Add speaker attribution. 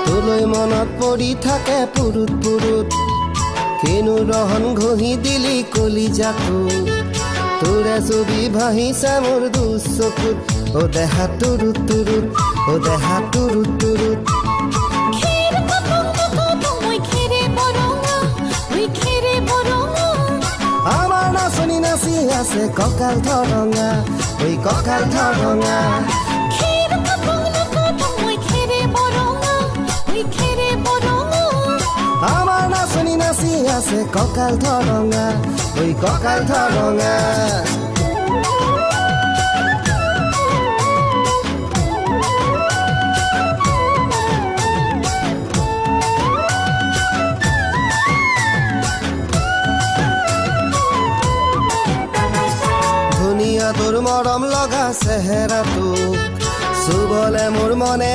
Speaker 1: তোলৈ মনত পৰি থাকে পুৰুত পুৰুত, কিনো ৰহন ঘঁহি দিলি কলিজাটো, তোৰে ছবি ভাহিছে মোৰ দুচকুত। অ দেহা তুৰুত তুৰুত, অ দেহা তুৰুত তুৰুত। আমাৰ নাচনী নাচি আছে কঁকাল থৰঙা, ঐ কঁকাল থৰঙা। আমাৰ নাচনী নাচি আছে কঁকাল থৰঙা, ঐ কঁকাল থৰঙা। ধুনীয়া তোৰ মৰম লগা চেহেৰাটো চুবলে মোৰ মনে